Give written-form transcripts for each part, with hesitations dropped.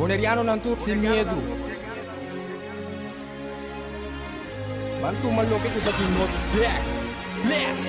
Bonerianonan tur sin miedu. Ban tuma loke ku ta di nos bek. Bless!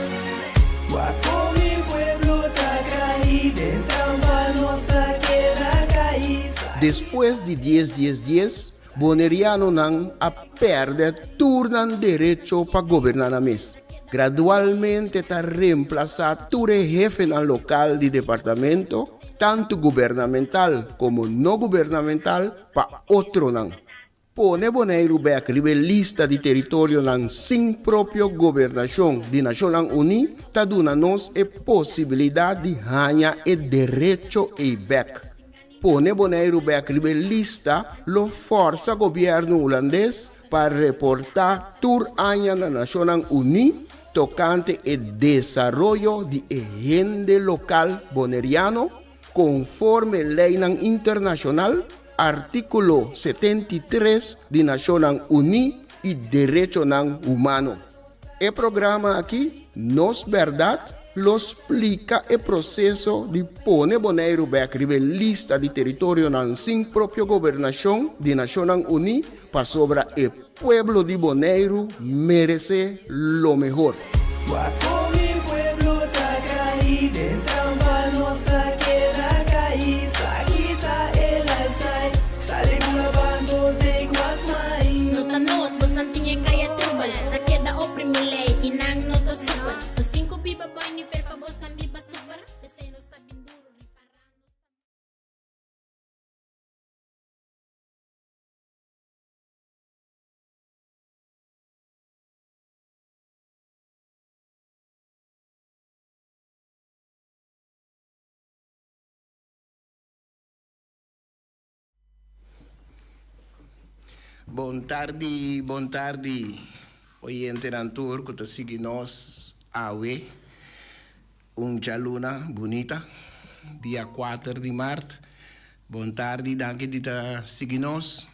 Wak kon mi pueblo ta kai den trampa nos ta keda kai. Despues di dies dies dies, Bonerianonan a pèrdè tur nan derecho pa goberná nan mes. Gradualmente ta remplasá tur e hefenan lokal di departamento, tantu gubernamental komo no gubernamental, pa otronan. Pone Boneiru bèk riba e lista di teritorionan sin propio gobernashon di Nashonnan Uní ta duna nos e posibilidat di haña e derecho ei bèk. Pone Boneiru bèk riba e lista lo fòrsa gobièrnu hulandes pa reportá tur aña na Nashonnan Uní tokante e desaroyo di e hende lokal boneriano konforme leinan internashonal, artíkulo 73 di Nashonnan Uní i derechonan humano. E programa aki, Nos Bèrdat, lo splika e proseso di pone Boneiru bèk riba e lista di teritorionan sin propio gobernashon di Nashonnan Uní pasobra e pueblo di Boneiru meresé lo mehor. Wak kon mi pueblo ta kai den trampa nos ta keda kai sa kita e lifestyle sali bula bando take what's mine. No ta nos, bosnan tin e kaya trubel Ta keda oprimi lei i nan no ta super Nos tin ku biba boi nivel pa bosnan biba super P'esei nos ta bin duru ripará nos ta. Bon tardi, bon tardi oyentenan tur ku ta sigui nos awe, un djaluna bunita, dia kuater di mart. Bon tardi, danki di ta sigui nos.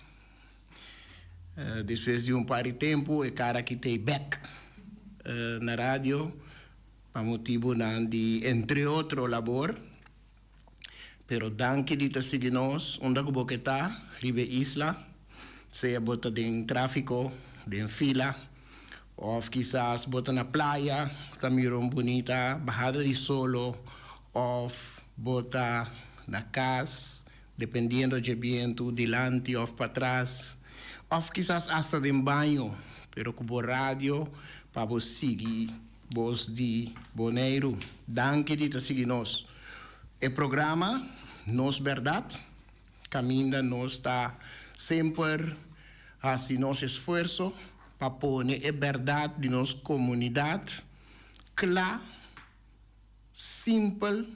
Despues di un par di tempu e kara aki t'ei bèk na radio pa motibunan di entre otro labor. Pero danki di ta sigui nos unda ku bo ke ta riba e isla, sea bo ta den tráfiko, den fila, òf kisas bo ta na playa ta mira un bunita bahada di solo òf bo ta na kas dependiendo dje bientu dilanti òf patras òf kisas asta den baño pero ku bo radio pa bo sigui Bos di Boneiru, danki di ta sigui nos. E programa Nos Bèrdat, kaminda nos ta semper hasi nos esfuerso pa pone e bèrdat di nos komunidat kla, simpel,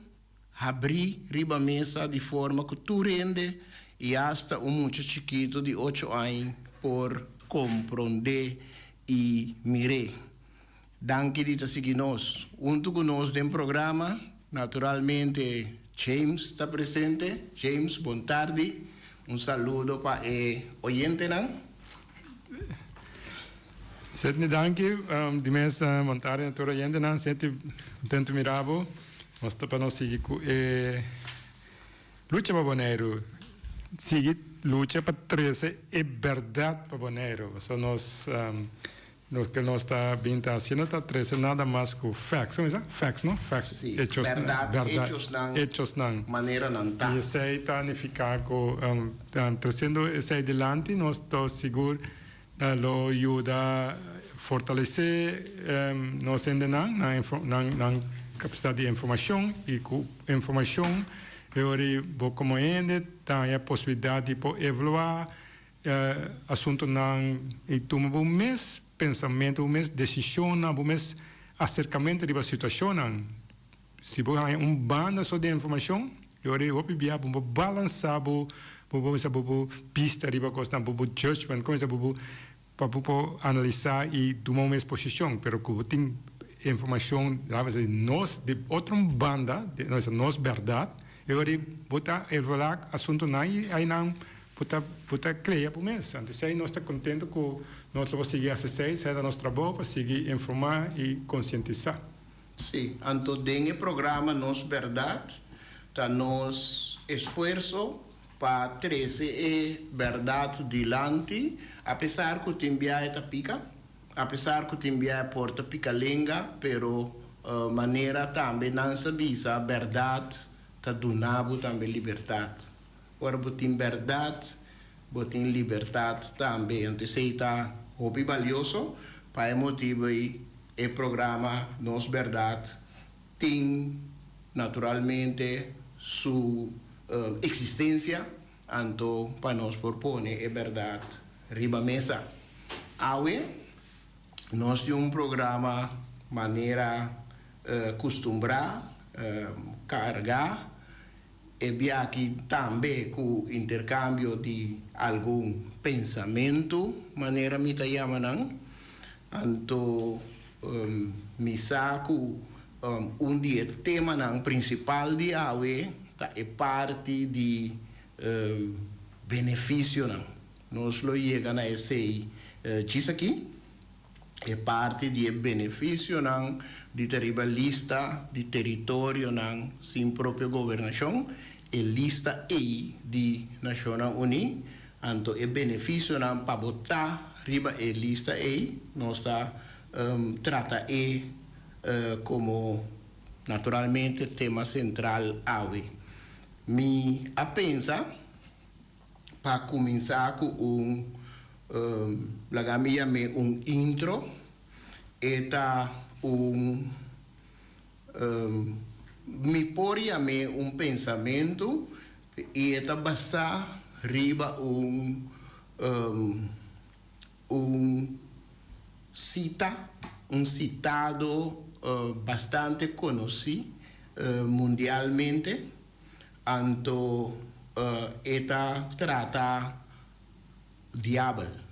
habrí riba mesa di forma ku tur hende i asta un mucha chikitu di ocho aña por komprondé i mir'é. Danki di ta sigui nos. Huntu ku nos den programa, naturalmente James ta presente. James, bon tardi. Un saludo pa e oyentenan. Sidney, danki. Di mes bon tardi na tur oyentenan. Sidney, kontentu mira bo. Nos ta pa nos sigui ku e lucha pa Boneiru. Sigui lucha pa trese e bèrdat pa Boneiru. Pasobra nos. Loke nos ta bin ta haciendo ta trece nada mas cu facts, como bisa? Facts, no? Facts, Sí, hechos, berdad, berdad, hechosnan, hechosnan. maneranan ta. Y esey ta nifica cu treciendo esey dilanti nos ta sigur lo yuda fortalece nos hendenan, nan nan nan capacidad di informacion y cu informacion e ora bo como hende ta haya posibilidad di por evalua Asuntunan i tuma bo mes pensamentu, bo mes desishonnan, bo mes aserkamentu riba situashonnan. Si bo haña un banda so di informashon, e ora ei hopi bia bo por balansá bo bo bo bisa bo bo bista riba kosnan, bo bo judgment, komo bisa bo bo pa bo por analisá i tuma bo mes posishon. Pero ku bo tin informashon, laga mi bisa nos di otro banda, nos bèrdat, e ora ei bo ta evaluá asuntunan i einan Bo ta bo ta krea bo mes. Anto esei nos ta kontento ku nos lo por sigui hasi esei, esei ta nos trabou pa sigui informá i konsientisá. Sí, anto den e programa Nos Bèrdat ta nos esfuerso pa trese e bèrdat dilanti, apesar ku tin biahe ta pika, apesar ku tin biahe por ta pika lenga, pero manera tambe nan sa bisa bèrdat ta duna bo tambe libertat. Ora bo tin bèrdat, bo tin libertat tambe. Anto esei ta hopi balioso. Pa e motibu ei e programa Nos Bèrdat tin naturalmente su eksistensia, anto pa nos por pone e bèrdat riba mesa. Awe nos tin un programa manera kustumbrá, kargá. E biaha tambe ku interkambio di algun pensamentu, manera mi ta yama nan. Anto mi sa ku un di e temanan prinsipal di awe ta e parti di benefisionan. Nos lo yega na esei djis aki. E parti di e benefisionan di ta riba lista di teritorionan sin propio gobernashon, e lista ei di Nashonnan Uní, anto e benefisionan pa bo ta riba e lista ei, nos ta trata e komo naturalmente tema sentral awe. Mi a pensa. Pa kuminsá ku un, laga mi yam'é un intro. E ta un, mi por yam'é un pensamentu i e ta basá riba un, un sita, un sitado bastante konosí mundialmente. Anto e ta trata diabel.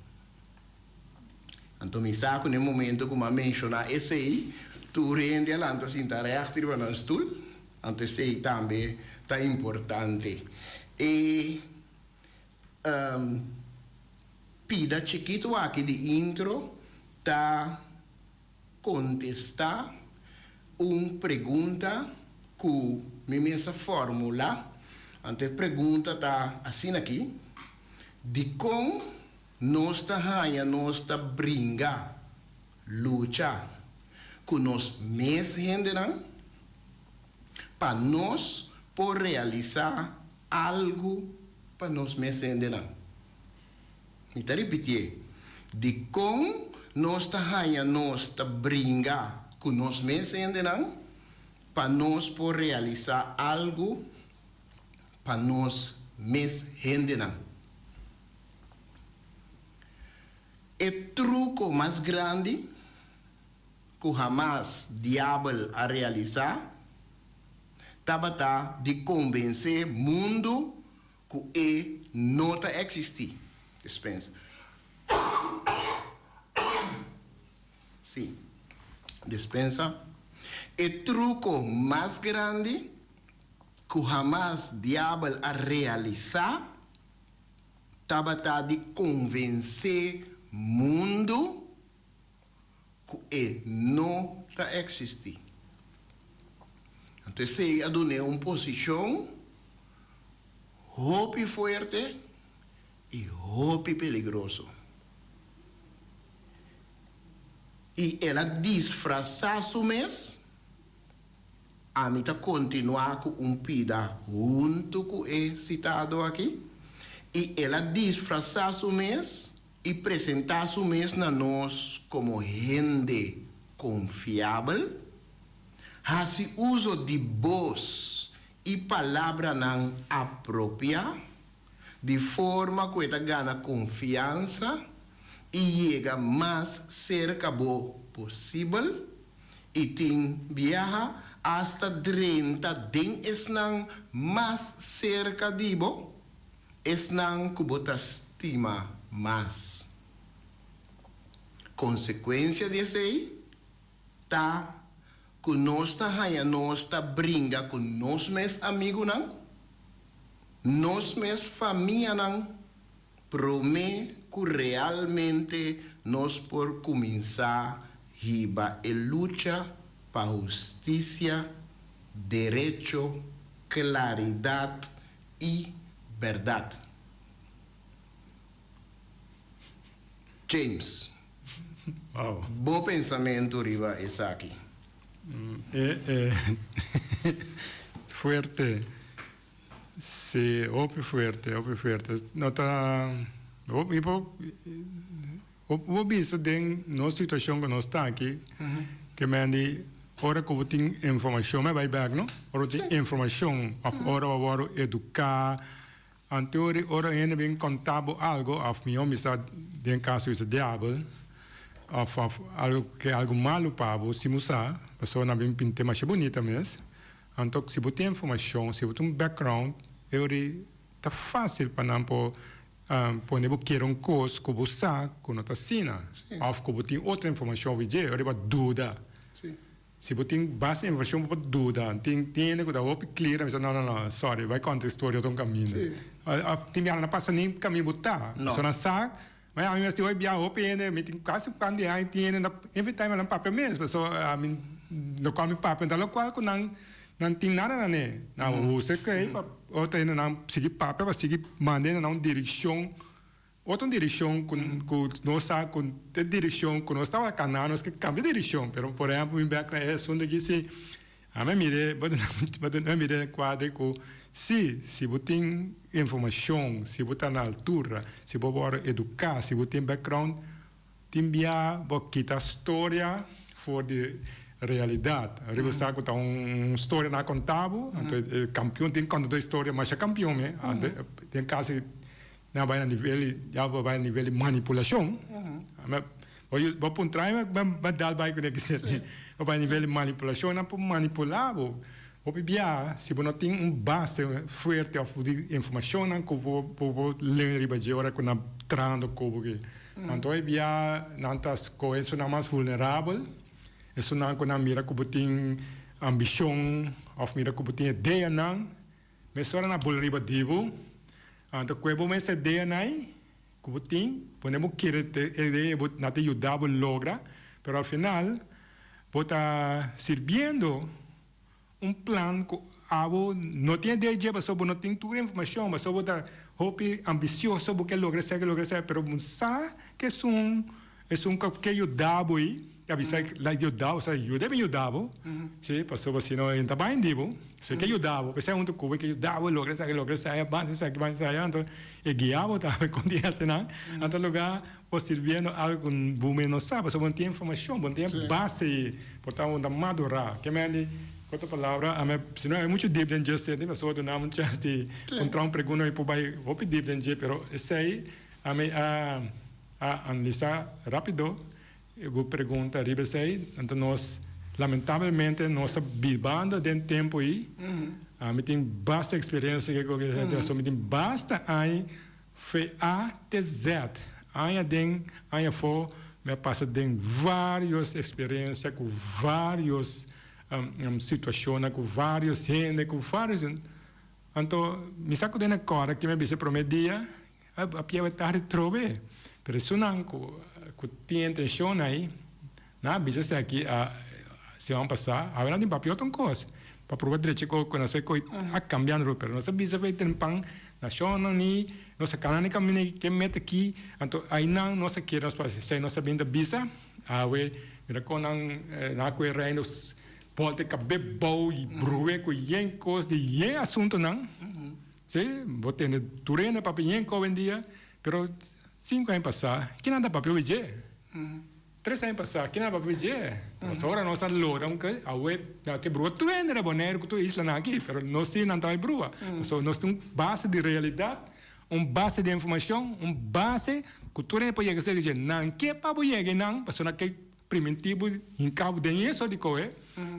Anto mi sa ku na e momento ku mi a menshoná esei, tur hende a lanta sinta règt riba nan stul. Anto esei tambe ta importante. E pida chikitu aki di intro ta. Kontestá un pregunta ku mi mes a formulá. Anto e pregunta ta asina aki, Dikon nos ta haña nos ta bringa, lucha, ku nos mes hendenan pa nos por realisá algu pa nos mes hendenan? Mi ta ripitié, dikon nos ta haña nos ta bringa ku nos mes hendenan pa nos por realisá algu pa nos mes hendenan? E truko mas grandi ku hamas diabel a realisá tabata di konvensé mundu Ku e no ta eksistí. Despensa. Sí. Despensa. E truko mas grandi ku hamas diabel a realisá tabata di konvensé mundu ku e no ta eksistí. Anto esei a dun'é un posishon hopi fuerte i hopi peligroso. I el a disfrasá su mes. Ami ta kontinuá ku un pida huntu ku e sitado aki. I el a disfrasá su mes i presentá su mes na nos komo hende konfiabel, hasi uso di bos i palabranan apropiá, di forma ku e ta gana konfiansa i yega mas serka bo posibel, i tin biaha asta drenta den esnan mas serka di bo. Esnan ku bo ta stima mas. Konsekuensia di esei ta ku nos ta haña nos ta bringa ku nos mes amigunan, nos mes famianan, promé ku realmente nos por kuminsá hiba e lucha pa hustisia, derecho, klaridat i. bèrdat. James, Wow. bo pensamentu riba esaki? E e fuerte. Si, hopi fuerte, hopi fuerte. No ta mi por bo bisa den nos situacion cu nos ta aki, ke men di ora cu bo tin informacion, mi a bay bek no, ora bo tin informacion of ora bo a worde educa, anto ora hende bin conta bo algo of mihor bisa den caso bisa diabel of of algo ke algo malo pa bo, si bo sa, pasobra nan bin pinta masha bunita mes. Anto si bo tin informashon, si bo tin un background, e ora ta fásil pa nan por pone bo kere un kos ku bo sa ku no ta asina òf ku bo tin otro informashon over dje, e ora bo a duda. Si bo tin basta informashon bo por duda. Tin hende ku ta hopi clear a bisa no no no sorry bai konta e storia otro kaminda. Òf tin biaha no pasa ni kaminda bo ta. Pasobra nan sa Ma ami mester hoy bia hopi hende, mi tin kasi un pan di aña tin hende na every time nan papia mes, pasobra ami locual mi papia no ta locual cu nan nan tin nada na ne. Nan usa esey pa otro hende nan sigui papia pa sigui manda hende na un direccion, otro direccion cu cu nos sa cu e direccion cu nos tabata cana nos ke cambia direccion, pero por ehempel mi bek na e asunto aki si Ami a mir'é, bo ta mir'é den kuadro ku si, si bo tin informashon, si bo ta na altura, si bo wòrdu eduká, si bo tin background, tin bia bo kita storia for di realidat. Riba sa ku ta un storia nan a konta bo, anto e kampion tin konta tur e storia masha kampion me, anto den kasi nan a bai na nivel di, ya bo bai na nivel di manipulashon. Bo puntra mi, mi dal bai ku ne. Bo bai nivel di manipulashon, nan por manipulá bo. Hopi biaha, si bo no tin un base fuerte òf di informashonnan ku bo por leun riba dje ora ku nan trahando ku bo. Anto hopi biaha nan ta skohe esunnan mas vulnerabel, esunnan ku nan mira ku bo tin ambishon òf mira ku bo tin ideanan, mesora nan bula riba di bo. Anto ku e bo mester ideanan ei, Ku bo tin, pone bo kere te e idea bo na ta yuda bo logra, pero al final bo ta sirbiendo un plan ku abo no tin idea dje pasobra bo no tin tur informashon, pasobra bo ta hopi ambisioso, bo ke logra esaki, logra esaki, pero bo sa ke esun esun ku ke yuda bo ei, ta bisa la yuda bo, osea yuda bin yuda bo, si, pasobra si no e no ta bai di bo, so e ke yuda bo, p'esei huntu ku bo e ke yuda bo logra esaki, logra esaya, basa esaki, basa esaya, anto e guia bo tambe kon di hasi nan, anto lugar bo sirbiendo algo ku bo mes no sa, pasobra bo no tin informashon, bo no tin e base ei, por ta bo ta madurá. Ke men di, ku otro palabra, ami si no e muchu dip den dje senti, pasobra duna mi un chèns di puntra un pregunta mi por bai hopi dip den dje, pero esei ami a a analisá rápido. E bo pregunta riba esei, anto nos lamentablemente nos ta bibando den tempo ei. Ami tin basta experiencia ke ku esei, mi tin basta aña fe A te Z, aña aden, aña afó, mi a pasa den varios experiencia ku varios situacionnan, ku varios hende, ku varios, anto mi sa ku den e kòrda ke mi a bisa e prome dia. A pia tardi trobe, pero esunnan cu cu tin intencion ahi, nan a bisa esaki a siman pasa, awe nan tin papia otro cos, pa proba drecha cu cu nan soy a cambia nan pero nos a bisa fe ten pan nacionnan ni nos a cana ni camina ke meta aki, anto ahinan nos a kere nos por haci esey nos a bin ta bisa, awe mira con nan nan a coge reino bolta e cabe bou y bruhe cu yen cos di yen asuntonan. Sí, bo tende tur hende papia yen hoy-en-dia, pero cinco aña pasá, kinan ta papia hoy dje? Tres aña pasá, kinan ta papia hoy dje? Pasobra nos a logra un ke awe na ke brua tur hende na Boneiru ku tur islanan aki, pero nos sí nan ta bai brua. Pasobra nos tin un base di realidat, un base di informashon, un base ku tur hende por yega serka dje. Nan ke pa bo yega einan, pasobra nan ke Primintí bo hinká bo den eso di kohe,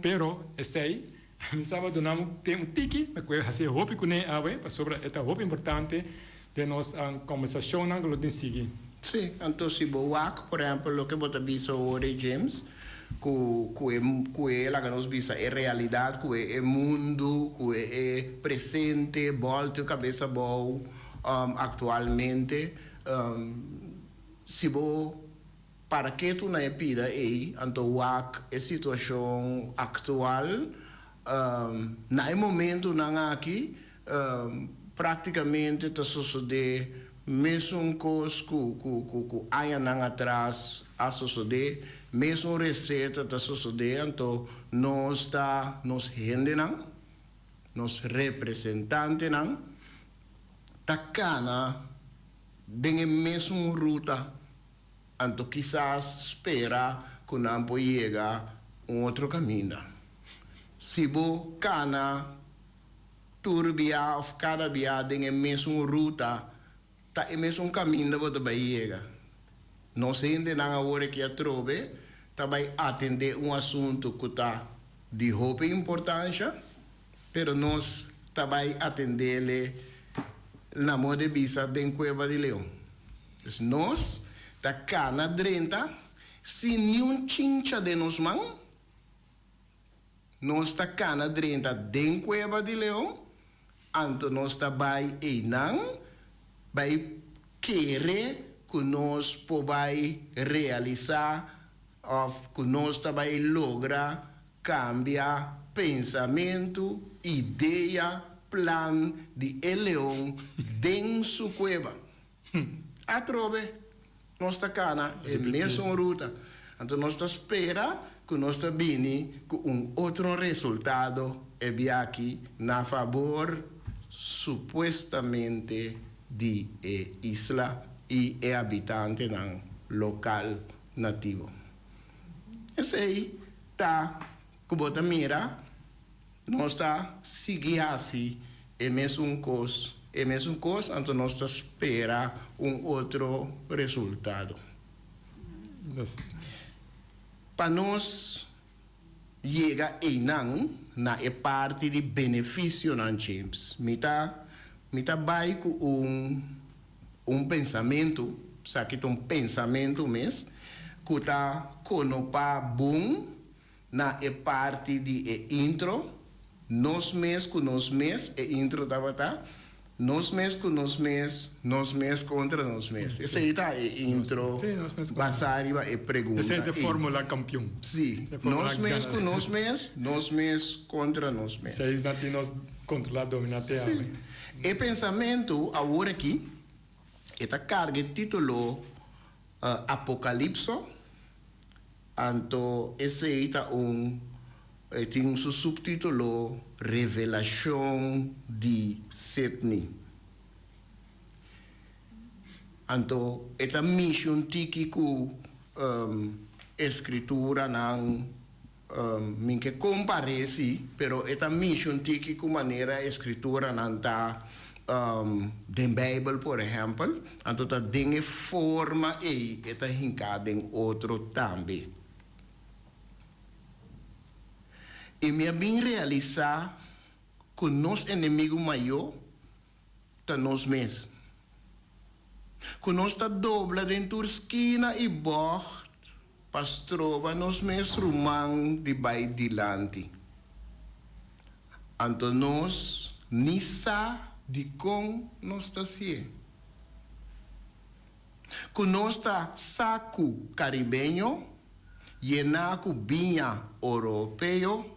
pero esei mi sa bo duna un un tiki, mi kohe hasi hopi kuné awe, pasobra e ta hopi importante den nos kombersashonnan ku lo tin sigui. Sí, anto si bo wak, por ehèmpel, loke bo ta bisa awor ei, James, ku ku e ku e laga nos bisa e realidat, ku e e mundu, ku e e presente bòltu kabes abou aktualmente, si bo Para ke tu na e pida ei, anto wak e situashon aktual na e momentunan aki. Práktikamente ta sosodé mesun kos ku ku ku ku añanan atras a sosodé, mesun reseta ta sosodé, anto nos ta nos hendenan, nos representantenan ta kana den e mesun ruta, anto kisas spera ku nan por yega un otro kaminda. Si bo kana Tur bia of kada bia den e mesun ruta ta e mesun kaminda bo ta bai yega. Nos hendenan awor aki atrobe ta bai atendé un asuntu ku ta di hopi importansha, pero nos ta bai atendele na modo di bisa den kueba di leon. Dus nos ta kana drenta sin niun chincha den nos man. Nos ta kana drenta den kueba di leon, anto nos ta bai einan bai kere ku nos por bai realisá òf ku nos ta bai logra kambia pensamentu, idea, plan di e leon den su kueba. Atrobe nos ta kana e mesun ruta, anto nos ta spera ku nos ta bini ku un otro resultado e biachi na fabor supuestamente di e isla i e habitantenan lokal nativo. Esei ta ku bo ta mira. Nos ta sigui hasi e mesun kos, e mesun kos, anto nos ta spera un otro resultado. Pa nos yega einan na e parti di benefisionan, James, mi ta mi ta bai ku un un pensamentu, esaki ta un pensamentu mes, ku ta konopá bon Na e parti di e intro, Nos mes ku nos mes, e intro tabata, Nos mes ku nos mes, nos mes kontra nos mes. Esei ta e intro basá riba e pregunta Esei ta e fórmula kampion. Sí, nos mes ku nos mes, nos mes kontra nos mes. Esei nan tin nos kontrolá, dominá te awe. Sí. E pensamentu awor aki, e ta karga e título Apokalipso. Anto esei ta un, e tin su subtitulo Revelacion di Sidney. Anto e ta mishi un tiki ku escrituranan, mi ke compar'é si, pero e ta mishi un tiki ku manera escrituranan ta Den Bijbel, por ehempel, anto ta den e forma ei e ta hinká den otro tambe. I mi a bin realisá ku nos enemigu mayó ta nos mes. Ku nos ta dobla den tur skina i bògt pa stroba nos mes ruman di bai dilanti. Anto nos ni sa dikon nos ta hasié. Ku nos ta saku karibeño yená ku biña oropeo,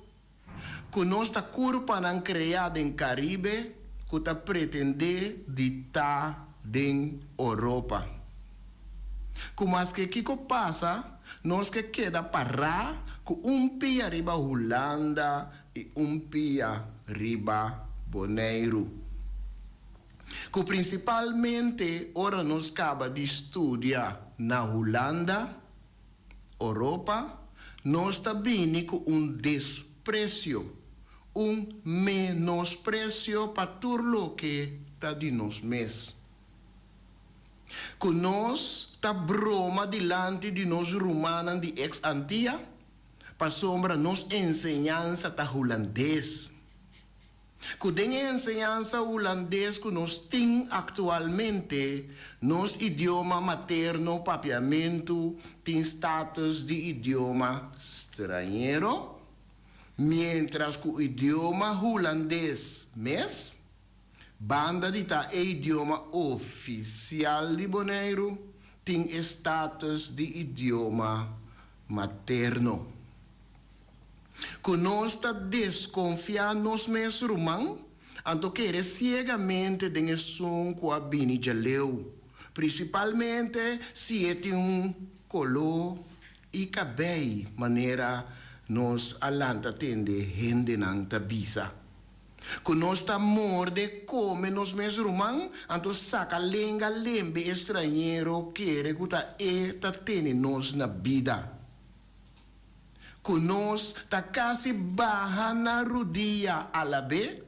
ku nos ta kurpanan kreá den Karibe ku ta pretendé di ta den Oropa. Ku maske kiko pasa, nos ke keda pará ku un pia riba Hulanda i un pia riba Boneiru. Ku prinsipalmente ora nos kaba di studia na Hulanda, Oropa, nos ta bini ku un despresio, un menospresio pa tur loke ta di nos mes. Ku nos ta broma dilanti di nos rumannan di ex Antia, pasobra nos enseñansa ta hulandes. Ku den e enseñansa hulandes ku nos tin aktualmente, nos idioma materno papiamentu tin status di idioma strañero, miéntras ku idioma hulandes mes, banda di ta e idioma ofisial di Boneiru, tin e status di idioma materno. Ku nos ta deskonfiá nos mes ruman? Anto kere siegamente den esun ku a bini djaleu, prinsipalmente si e tin un koló i kabei manera nos a lanta tende hendenan ta bisa. Ku nos ta morde kome nos mes ruman, anto saka lenga lembe e strañero kere ku ta e ta tene nos na bida. Ku nos ta kasi baha na rudia alab'é,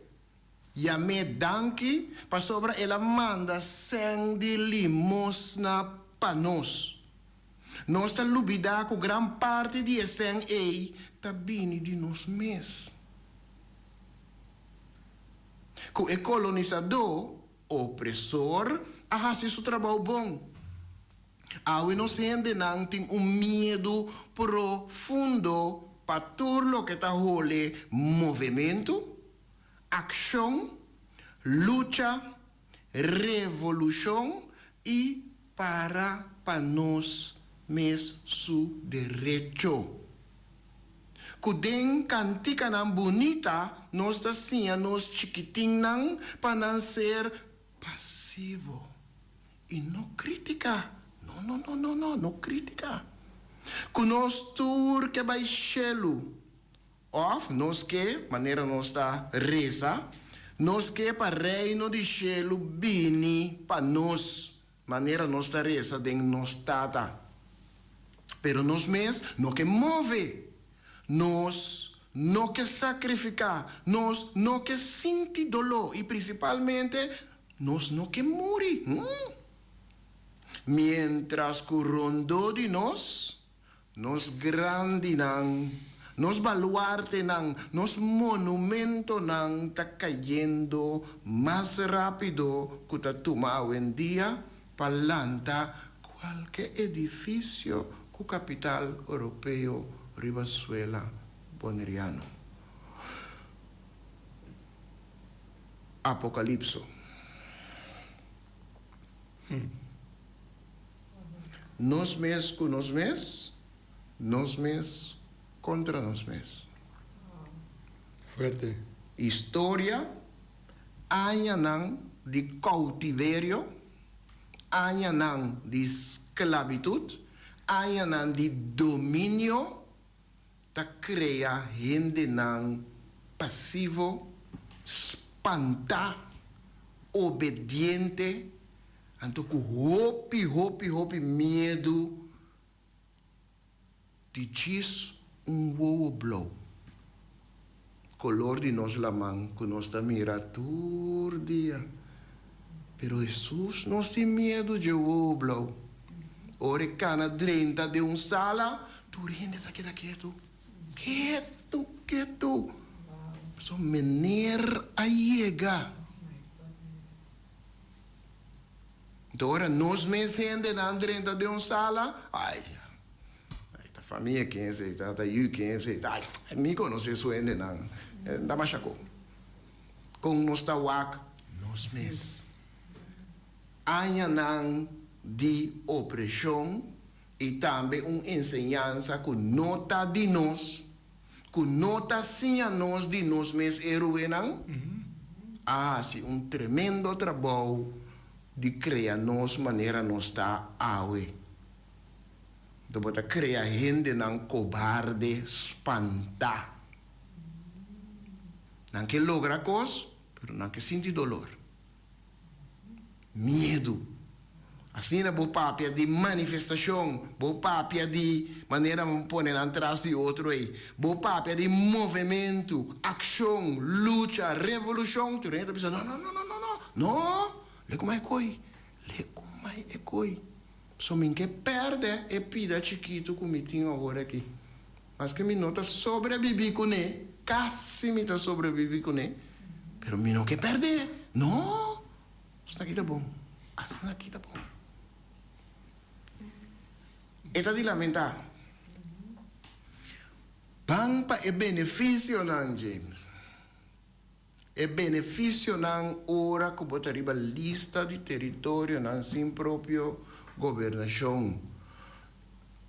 yam'é danki pasobra el a manda sèn di limosna pa nos. Nos ta lubidá ku gran parti di e sèn ei ta bini di nos mes. Ku e kolonisadó opresor a hasi su trabou bon. Awe nos hendenan tin un miedu profundo pa tur loke ta hole movementu, akshon, lucha, revolushon i para pa nos mes su derecho. Ku den kantikanan bunita nos ta siña nos chikitinnan pa nan ser pasivo i no kritika. No, no, no, no, no, no kritika. Ku nos tur ke bai shelu. Òf nos ke, manera nos ta resa, nos ke pa Reino di shelu bini pa nos, manera nos ta resa den Nos Tata. Pero nos mes no ke move. Nos no ke sakrifiká. Nos no ke sinti doló i prinsipalmente nos no ke muri. Miéntras ku rondó di nos, nos grandinan, nos baluartenan, nos monumentonan ta kayendo mas rápido ku ta tuma awendia pa lanta kualke edifisio ku kapital oropeo riba suela boneriano. Apokalipso. Nos mes ku nos mes, nos mes kontra nos mes. Fuerte. Historia, añanan di koutiverio, añanan di sklabitut, añanan di dominio ta krea hendenan pasivo, spantá, obediente, anto ku hopi, hopi, hopi miedu di djis un wowo blou, kolor di nos laman ku nos ta mira tur dia. Pero Hesus no tin miedu dje wowo blou. Ora e kana drenta den un sala, tur hende ta keda ketu. Ketu, ketu. Pasobra mener a yega. Enton ora nos mes hendenan drenta den un sala, ay, ay ta famia ken esei, ta ta yu ken esei, ta ay, mi konosé su hendenan, ta masha kon. Kon nos ta wak nos mes? Añanan di opreshon i tambe un enseñansa ku no ta di nos, ku no ta siña nos di nos mes héroenan, a hasi un tremendo trabou di krea nos manera nos ta awe. Anto bo ta krea hendenan kobarde, spantá. Nan ke logra kos, pero nan ke sinti dolor. Miedu. Asina bo papia di manifestashon, bo papia di manera bo pone nan tras di otro ei, bo papia di movementu, akshon, lucha, revolushon, tur hende ta bisa, no, no, no, no, no, no, no, le kumai e koi, le kumai e koi. So mi ke pèrdè e pida chikitu ku mi tin awor aki. Maske mi no ta sobreviví kuné, kasi mi ta sobreviví kuné, pero mi no ke pèrdè, no! Asina ta bon, asina ta bon. E ta di lamentá. Ban pa e benefisionan, James. E benefisionan ora ku bo ta riba lista di teritorionan sin propio gobernashon.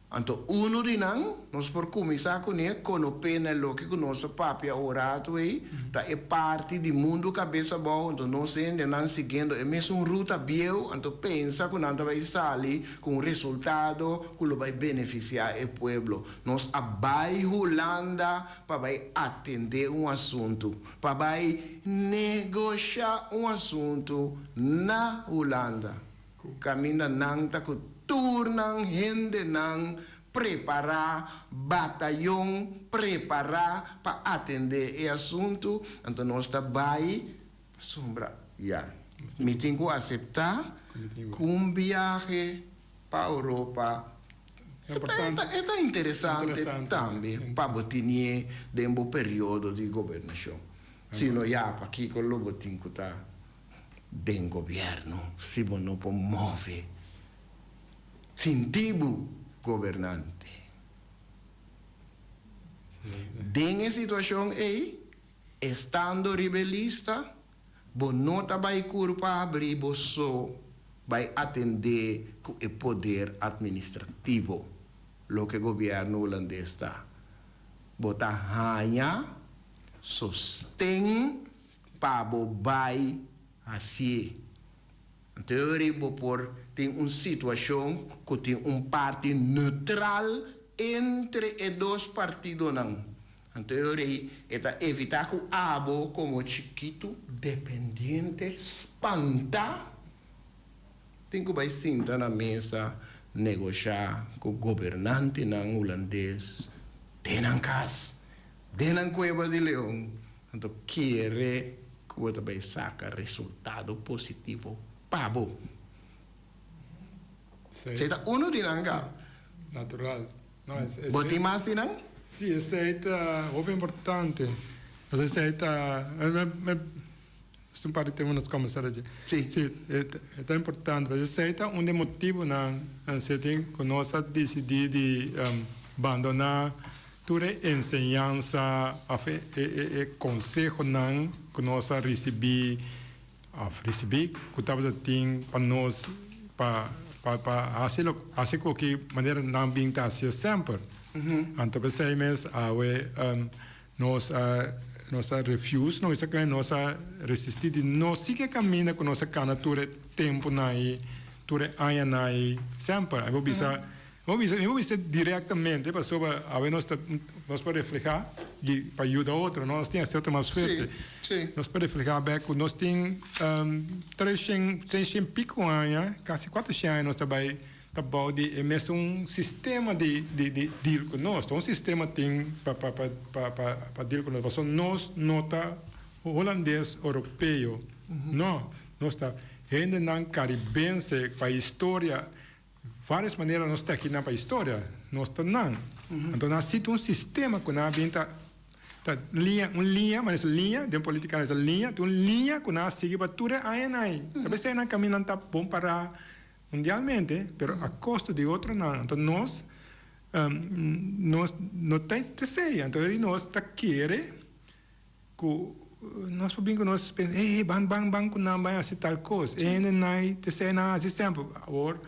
Anto unu di nan, nos por kuminsá kuné, konopé na e loke ku nos a papia un ratu ei, ta e parti di mundu kabes abou, anto nos hendenan siguiendo e mesun ruta bieu, anto pensa ku nan ta bai sali ku un resultado ku lo bai benefisiá e pueblo. Nos a bai Hulanda pa bai atendé un asuntu, pa bai negoshá un asuntu na Hulanda. Ku kaminda nan ta ku tur nan hendenan prepará, batayon prepará pa atendé e asuntu, anto nos ta bai pasobra ya mi tin ku aseptá ku un biahe pa Europa e ta interesante tambe pa bo tinié den bo periodo di gobernashon. Sino ya pakiko lo bo tin ku ta Den gobierno si bo no por move sinti bo gobernante. Den e situacion ey, estando riba e lista, bo no ta bay curpa habri bo so bay atende cu e poder administrativo, loke gobierno Hulandes ta. Bo ta haña sosten pa bo bai hasié. Anto ori bo por tin un situashon ku tin un parti neutral entre e dos partidonan. Anto ori e ta evitá ku abo komo chikitu dependiente spantá tin ku bai sinta na mesa negoshá ku gobernantenan hulandes den nan kas. Den nan kueba di leon, anto kere ku bo ta bai saka resultado positivo pa bo. Esei ta unu di nan ka. Natural. No, es, Bo tin mas di nan? Si, esei ta hopi importante. Esei ta, un par di tema nos comenzá dje. Si. Si, e ta importante. Pasobra esei ta un di e motibunan seti ku nos a disidí di bandoná tur e enseñansa òf e e konsehonan ku nos a risibí òf risibí ku tabata tin pa nos pa pa pa hasi lo hasi ku ki manera nan bin ta hasié semper. Anto p'esei mes awe Nos a nos a refuse, nos a kende nos a resisti di no sigui e kaminda ku nos a kana tur e tempunan ei, tur e añanan ei, semper. Mi por bisa, mi por bisa, mi por bisa direktamente pasobra awe nos ta nos por reflehá i pa yuda otro, no? Nos tin hasi otro mas fuerte. Nos por reflehá bek ku nos tin treshen, seishen piko aña, kasi kuatershen aña nos ta bai. Ta bou di e mesun sistema di di di deal ku nos. Ta un sistema tin pa pa pa pa pa pa deal ku nos. Pasobra nos no ta hulandes oropeo. No. Nos ta hendenan karibense pa historia. Varios manera nos ta akinan pa historia. Nos ta nan. Anto nan si ta un sistema ku nan a bin ta ta liña un liña manera esa liña den politica nan esa liña ta un liña ku nan a sigui pa tur e añanan ei. Ta p'esei nan kaminda nan ta bon pará. Mundialmente, pero a costo di otronan. Anto nos, nos no ta esei. Anto eri nos ta kere cu nos por bin cu nos pensa, hey, ban, ban, ban cu nan ban haci tal cos. E hende nan ta esei nan haci semper. Awor,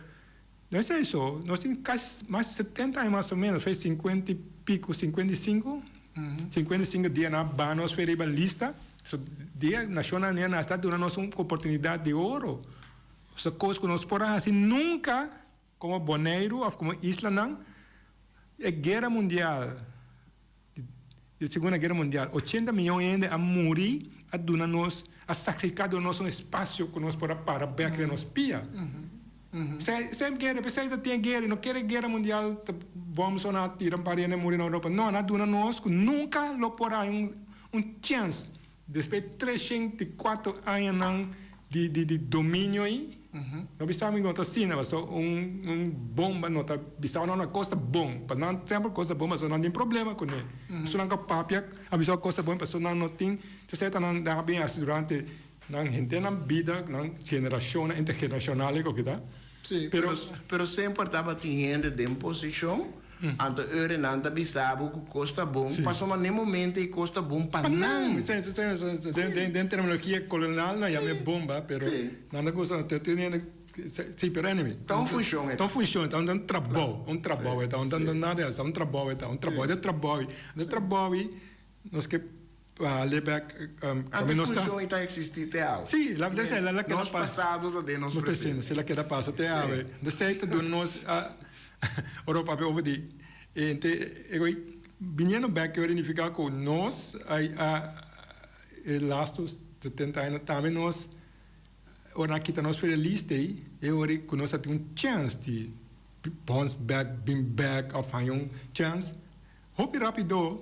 no esei so. Nos tin casi mas di setenta aña mas o menos, fe cincuenta y pico, 55, 55 dia nan a ban nos fe riba lista. So, dia Nacionnan Unidas nan a sta duna nos un oportunidad di oro. Esta kos ku nos por a hasi nunka komo Boneiru òf komo islanan. E guera mundial, di Segunda Guera Mundial, ochenta miyon hende a muri, a duna nos, a sakrifiká duna nos un espasio ku nos por a para bèk den nos pia. Esei guera, p'esei ta tin e guera, i no kere guera mundial ta bòm so nan a tira un par di hende muri na Europa. No, nan a duna nos ku nunka lo por haña un chèns. Despues di 304 añanan di di di dominio ei, no bisa mi no ta asina, pasobra un un bomba no ta bisa nan una kos ta bon, pa nan semper kos ta bon pasobra nan tin problema kuné. Pasobra nan ka papia a bisa kos ta bon pasobra nan no tin sesenta nan a bin hasi durante nan henter nan bida, nan generashonnan intergeneracional ei ku ta. Sí, pero pero semper tabatin hende den posishon, anto ora nan ta bisa bo ku kos ta bon, pasobra na e momento ei kos ta bon pa nan. Sí, sí, sí, sí, den den terminologia kolonial nan yama e bomba, pero nan ta gusta, te tin hende. Si, pero anyway. Ta un funshon e ta. Ta un funshon, ta un trabou, un trabou e ta, un ta nada es, ta un trabou e ta, un trabou, de trabou, de trabou nos ke hale bek Anto e funshon ei ta eksistí te awe. Si, la la la keda Nos pasado ta den nos presente. Si, la keda pasa te awe. Esei ta duna nos ora papia over di e biniendo bek e ora nifiká ku nos a e lastu setenta aña tambe nos Ora nan kita nos for e lista ei, e ora ku nos a tin un chèns di bounce back, bin bèk òf haña un chèns, hopi rápido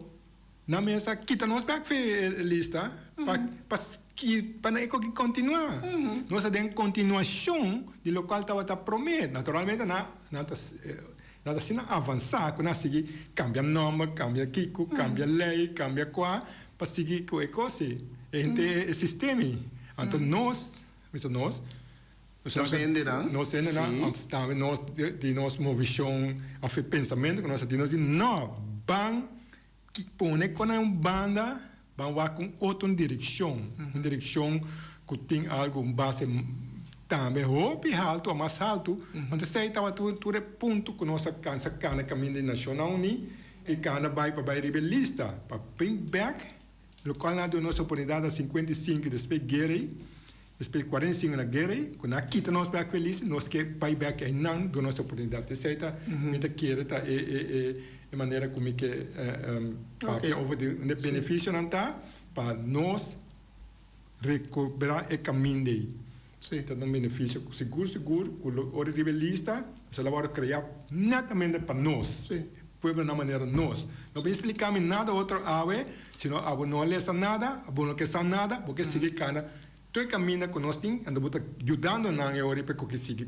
nan mes a kita nos bèk for e lista pa pa pa nan e koki kontinuá. Nos a den kontinuashon di lokual tabata promé. Naturalmente nan nan ta nan ta asina avansá ku nan a sigui kambia nòmber, kambia kiko, kambia lei, kambia kua pa sigui ku e kos ei, e henter e sistema ei. Anto nos, mi sa nos, Nos hendenan, nos hendenan, sí. òf tambe nos di nos movishon òf e pensamentu ku nos a tin, nos di no, ban pone kon nan un banda, ban wak un otro direkshon, un direkshon ku tin algu, un base tambe hopi haltu òf mas haltu. Anto esei tabata tur e punto ku nos a kansa kana kaminda di Nashonnan Uní i kana bai pa bai riba e lista pa bin bèk. Locual nan a duna nos oportunidad na 55 despues guera ei, despues 45 na guera ei, cu nan a kita nos bek feliz, nos ke bay bek einan duna nos oportunidad. Esey ta, mi ta kere ta e e e e manera cu mi ke papia over di unda e beneficionan ta pa nos recobra e caminda ei. Ta un beneficio cu sigur sigur cu lo ora riba e lista esei lo worde crea netamente pa nos, pueblo na manera nos. No por explica mi nada otro awe, sino abo no a lesa nada, abo no ke sa nada, bo ke sigui cana tur e caminda cu nos tin, anto bo ta yudando nan e ora pa cu ke sigui.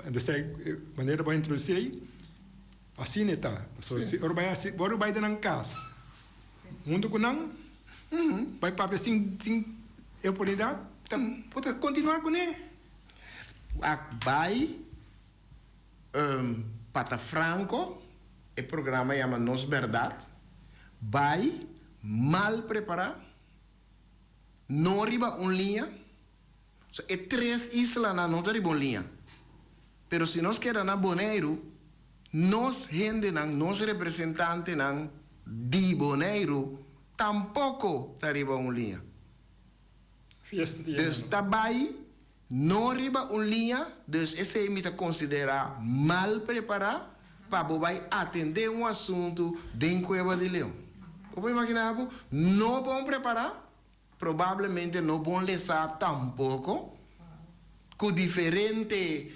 Anto esei manera bo a introduci ei, asina e ta. Pasobra si ora bai hasi, ora bai den nan cas hunto cu nan, bai papia sin sin e oportunidad, ta bo ta continua cune. Wak bai pa ta franco, e programa yama Nos Berdad, bai mal prepara, no riba un liña. So e tres islanan no ta riba un liña. Pero si nos keda na Boneiru, nos hendenan, nos representantenan di Boneiru tampoko ta riba un liña. Fiesta di Dus ta bai no riba un liña, dus esei mi ta konsiderá mal prepará pa bo bai atendé un asuntu den Kueba di Leon. Bo por imaginá bo? No bon prepará. Probablemente no bon lesá tampoko, ku diferente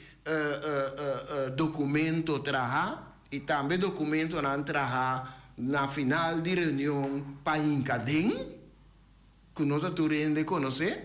dokumento trahá i tambe dokumentonan trahá na final di reunion pa hinka den, ku no ta tur hende konosé.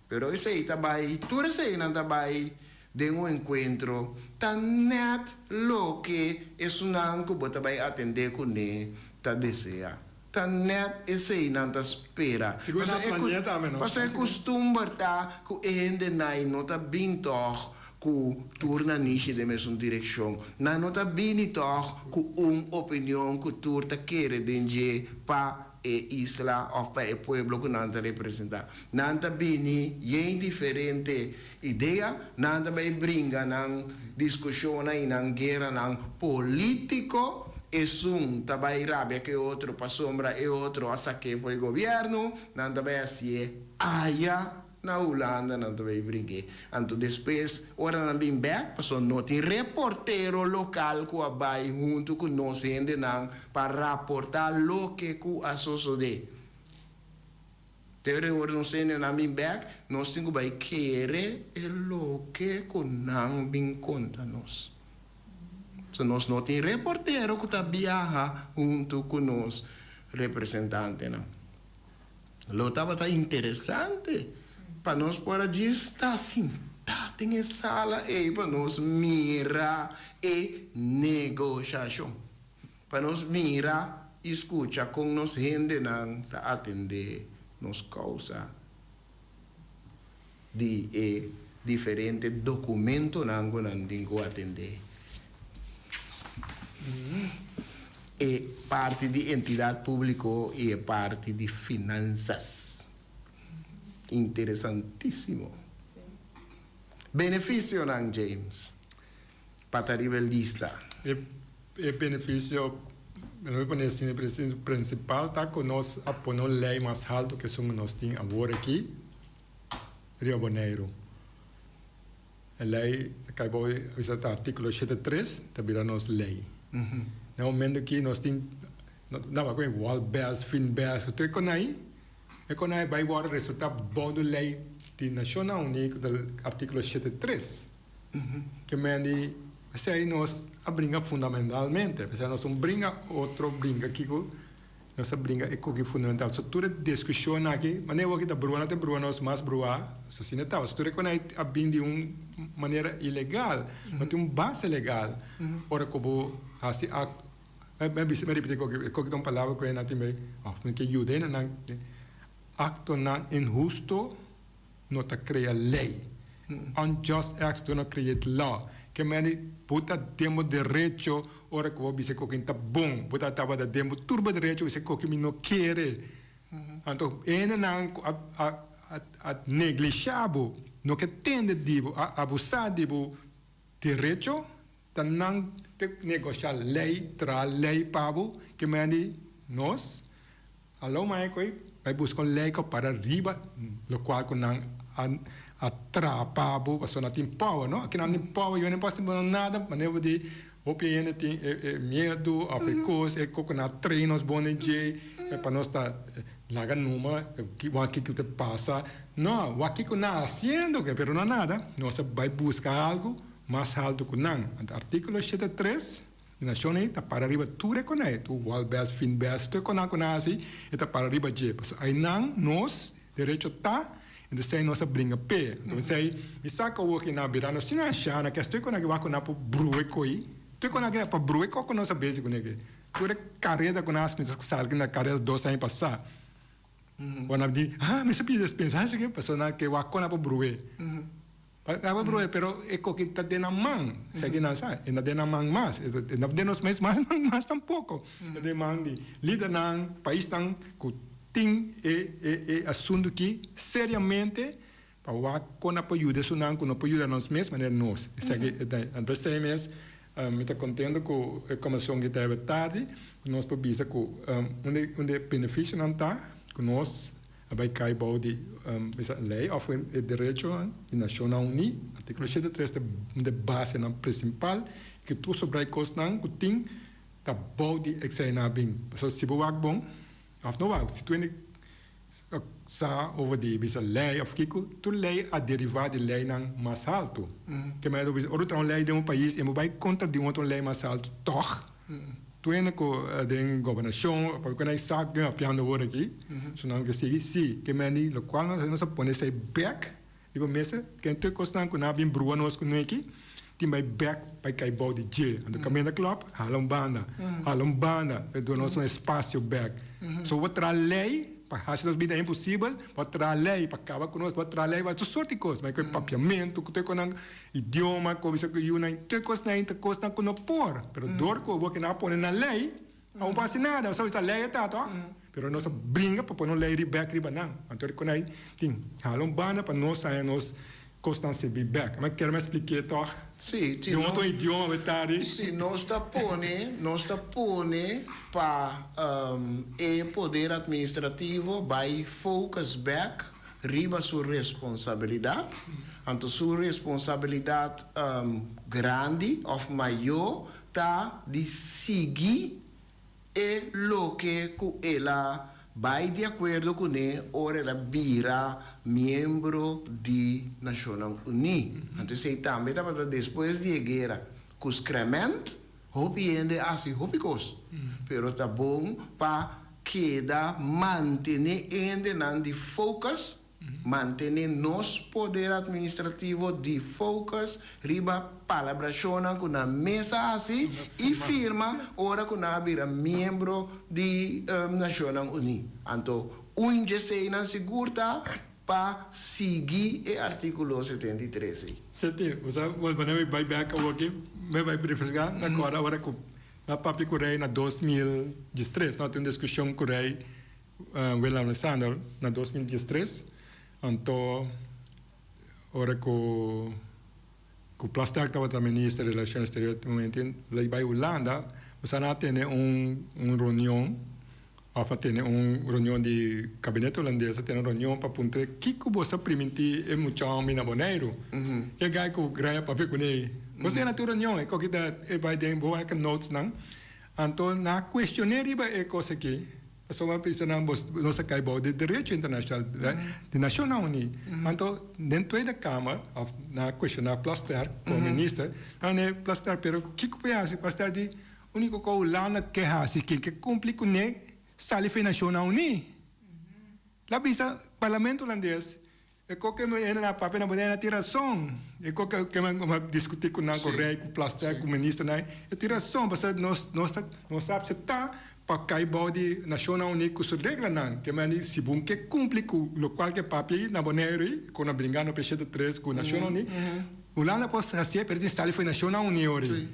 Pero esei ta bai, tur eseinan ta bai den un enkuentro, ta nèt loke esunnan ku bo ta bai atendé kuné ta deseá. Ta nèt esei nan ta spera. Sigur nan planea tambe no. Pasobra e kustumber ta ku e hendenai no ta bin tòg ku tur nanishi den mesun direkshon. Nan no ta bini tòg ku un opinion ku tur ta kere den dje pa e isla òf pa e pueblo ku nan ta representá. Nan ta bini yen diferente idea, nan ta bai bringa nan diskushonnan i nan gueranan polítiko, esun ta bai rabia ku e otro pasobra e otro a sak'é for e gobièrnu, nan ta bai hasié aya na Hulanda, nan ta bai bring'é. Anto despues ora nan bin bèk, pasobra no tin reportero lokal ku a bai huntu ku nos hendenan pa raportá loke ku a sosodé. Te ora nos hende nan bin bek, nos tin ku bai kere e loke ku nan bin konta nos. So nos no tin reportero ku ta biaha huntu ku nos representantenan. Lo tabata interesante pa nos por a djis ta sintá den e sala ei pa nos mira e negoshashon. Pa nos mira i skucha kon nos hendenan ta atendé nos kousa di e diferente dokumentonan ku nan tin ku atendé. E parti di entidat públiko i e parti di finansas. Interesantísimo. Beneficionan, James, pa ta riba e lista. E beneficio, mi lo pone asina, e beneficio principal ta cu nos a pone un ley mas halto cu esun cu nos tin awor aki riba Boneiru. E ley ta cay bao e bisa ta articulo 73 ta bira nos ley. Na e momento aki nos tin, no ta cu wal bes, fin bes, tur e conai, e conai bay worde resulta bao di ley di Nacionnan Uní cu ta articulo 73. Ke men di esei nos a bringa fundamentalmente, p'esei nos un bringa otro bringa kiko nos a bringa e koki fundamental. So tur e diskushon aki, manera wou ki ta brua no ta brua nos mas brua, so asina ta. Pasobra tur e kos a bin di un manera ilegal, no tin un base legal ora ku bo hasi akto. Mi a bisa, mi a ripiti koki, e koki ta un palabra ku nan tin bay òf mi ke yuda hendenan, aktonan inhusto. No ta crea ley. Unjust acts do not create law. Ke meni bo ta den bo derecho ora ku bo bisa koke ta bon. Bo ta tabata den bo tur bo derecho bisa koke mi no kere. Anto hendenan ku a a a neglisha bo, no ke tende di bo, a abusa di bo derecho, ta nan te negosha ley, traha ley pa bo. Ke meni nos Alou mai koe bai buska un lei ku para riba lokual ku nan a a trapa bo pasobra nan tin power no aki nan tin power yo no por hasi bo nada manera bo di hopi hende tin e e miedu of e kos e ku nan a train nos bon den dje pa nos ta laga numa wak kiko ta pasa no wak kiko nan a hasiendo pero no nada nos a bai buska algu mas haltu ku nan anto artikulo 73. E nashon ei ta para riba tur e konai, tur walbes, finbes, tur e konan ku nan hasi, e ta para riba dje. Pasobra einan nos derecho ta, entonces ei nos a bringa p'e. Entonces ei mi sa ku awor ki nan a bira nos sin ansha, nan kes tur e konan ki wak ku nan por brua e koi, tur e konan ki pa brua e koi ku nos a bezi kuné ke. Tur e kareda ku nan a hasi, mi sa salgi na kareda dos aña pasá. Ora nan di, ah, mi sa pidi despensa, pasobra nan ke wak ku nan por bru'e. Nan por bru'e, pero e koki ta den nan man, esaki nan sa, e no den nan man mas, e no den nos mes man mas tampoko, e den man di lidernan, paisnan ku tin e e e asuntu aki seriamente pa wak kon nan por yuda esunnan ku no por yuda nos mes manera nos. Esaki e ta, anto esei mes mi ta kontento ku e kombershon ki ta hebe tardi, ku nos por bisa ku un di un di e benefisionan ta ku nos a bai kai bou di bisa lei òf e derechonan di Nashonnan Uní, artíkulo 83 ta un di e basenan prinsipal ku tur sobrá e kosnan ku tin ta bou di esei nan a bin. Pasobra si bo wak bon òf no wak, si tur hende sa over di bisa lei òf kiko, tur lei a derivá di leinan mas haltu. Ke manera bo bisa ora bo traha un lei den un pais i bo bai kontra di un otro lei mas haltu tòg. Tur hende ku den gobernashon pa ku nan sa ku mi papiando awor aki, so nan ke sigui si ke meni lokual nos nos a pone esei bek riba mesa ken tur e kosnan ku nan a bin brua nos ku neki tin bai bek bai kai bou di dje. Anto kaminda klòp hala un banda, hala un banda e duna nos un espasio bek. So bo traha lei pa hasi nos bida imposibel, bo traha lei pa kaba ku nos, bo traha lei pa tur sorti kos, bai ku e papiamentu ku tur e kosnan. Idioma, ku bisa ku yunan, tur e kosnan ei ta kosnan ku no por. Pero dor ku awor ke nan a pone na lei, a un por hasi nada. Pasobra bisa lei e ta to. Pero nos a bringa pa pone un lei bek riba nan. Anto e kon ei tin hala un banda pa nos haña nos kosnan sirbi bek. Mi kier mi a splik'é tòg Sí, den otro idioma bo ta di. Sí, nos ta pone, nos ta pone pa e poder administrativo bai focus bek riba su responsabilidat, anto su responsabilidat grandi òf mayó ta di sigui e loke ku el a bai di akuerdo kuné ora el a bira miembro di Nashonnan Uní. Anto esei tambe tabata despues di e guera ku Skrement, hopi hende a hasi hopi kos, pero ta bon pa Keda mantene hendenan di focus, mantene nos poder administrativo di focus riba palabracionnan cu nan mes a haci y firma ora cu nan a bira miembro di Nacionnan Uní. Anto un djeseinan sigur ta pa sigui e articulo 73 ei. Seti, bo sa, wanneer mi bai bek awoki, mi bai refresca, mi a corda ora cu Na papia ku rei na 2013, no tin un diskushon ku rei Willem Alexander na 2013, anto ora ku Ku Plasterk tabata minister di Relashon Eksterior te momento el a bai Hulanda, nos a tene un un reunion òf a tene un reunion di kabinete hulandes a tene un reunion pa puntra kiko bo sa primintí e mucha hòmber na Boneiru. E gai ku Greia papia kuné. Bo sa na tur reunion e koki ta e bai den bo wak notes nan. Anto nan a kuestion'é riba e kos aki. Pasobra a bisa nan, Bos, nos a kai bou di derecho internashonal, di Nashonnan Uní. Anto, den Tweede Kamer, òf nan a kuestioná Plasterk komo minister, nan a ne Plasterk, pero kiko por hasi? Plasterk di, Úniko ku Hulanda ke hasi, ken ke kumpli kuné, sali for e Nashonnan Uní. La bisa Parlamento Hulandes, E koke mi hende na papia na Bonaire tin rason. E koke ke mi a diskutí ku nan, ku rei, ku Plasterk, ku ministernan, e tin rason pasobra nos nos ta nos ta apseptá pa kai bou di Nashonnan Uní ku su reglanan. Ke manera si bo ke kumpli ku lokual ke papia ei na Bonaire ei, ku na bringa no pe shete tres ku Nashonnan Uní, Hulanda por hasié pero tin sali for e Nashonnan Uní ora ei.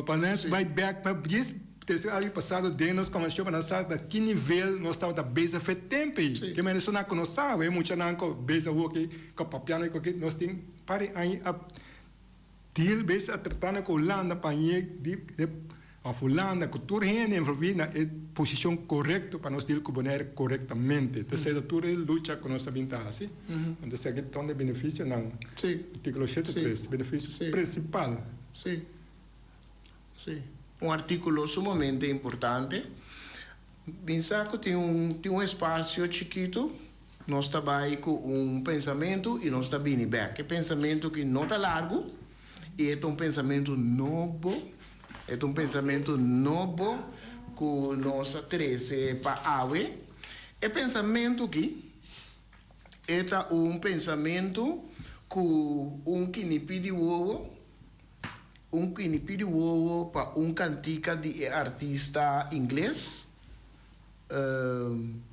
Pa nos bai bek pa djis tercer aña pasado den nos conversacion pa nos sa na ki nivel nos tabata bezig fe tempo ey. Ke manera esnan cu nos sabe, e muchanan cu bezig awoki, cu papiando y cu nos tin par di aña a deal bezig a tratando cu Hulanda pa ñe di of Hulanda cu tur hende envolvi na e posicion corecto pa nos deal cu Bonaire corectamente. Entonces ta tur e lucha cu nos a bin ta haci. Entonces aki ta un di e beneficionan, articulo shete tres, beneficio principal. Sí. Sí. Un artíkulo sumamente importante. Bin sa ku tin un tin un espasio chikitu, nos ta bai ku un pensamentu i nos ta bini bèk. E pensamentu ki no ta largu i e ta un pensamentu nobo, e ta un pensamentu nobo ku nos a trese pa awe. E pensamentu ki e ta un pensamentu ku un kinipí di wowo. Un kinipí di wowo pa un kantika di e artista ingles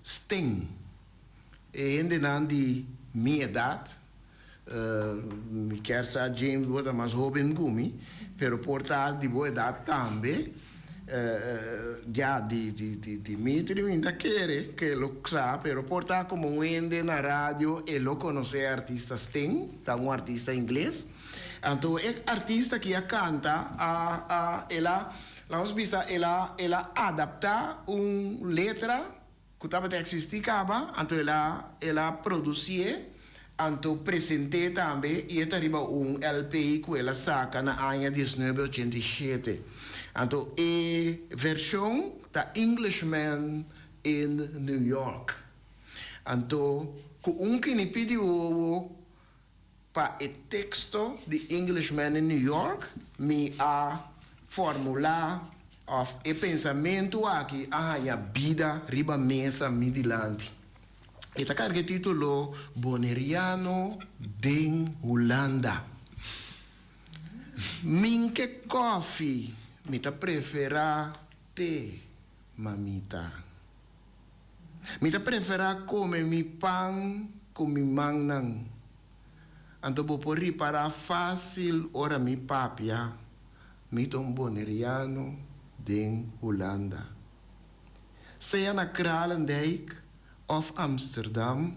Sting. E hendenan di mi edat, mi kier sa James bo ta mas hoben ku mi, pero por ta di bo edat tambe, ya di Dimitri mi ta kere ke lo sa, pero por ta komo un hende na radio e lo konosé e artista Sting, ta un artista ingles. Anto e artista ki a canta a a el a lanos bisa el a el a adapta un letra cu tabata existi caba anto el a el a producié anto presenté tambe y e ta riba un LP cu el a saca na aña diesnuebe ochenta i shete. Anto e version ta Englishman in New York. Anto cu un kinipi di wowo Pa e teksto di Englishman in New York mi a formulá òf e pensamentu aki a haña bida riba mesa mi dilanti. E ta karga e título Boneriano den Hulanda. Min ke kòfi, mi ta preferá te, mamita. Mi ta preferá kome mi pan ku mi mannan. Anto bo por ripará fásil ora mi papia, mi ta un boneriano den Hulanda. Sea na Kralendijk òf Amsterdam,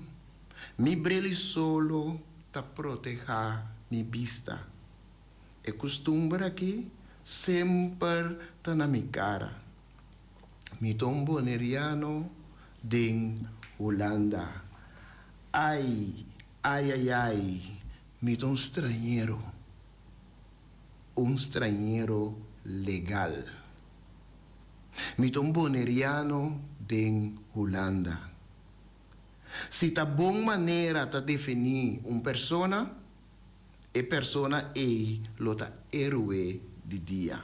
mi bril solo ta protehá mi bista. E kustumber akí semper ta na mi kara. Mi ta un boneriano den Hulanda. Ai, ai ai ai, mi ta un strañero, un strañero legal. Mi ta un boneriano den Hulanda. Si ta bon manera ta definí un persona, e persona ei lo ta héroe di dia.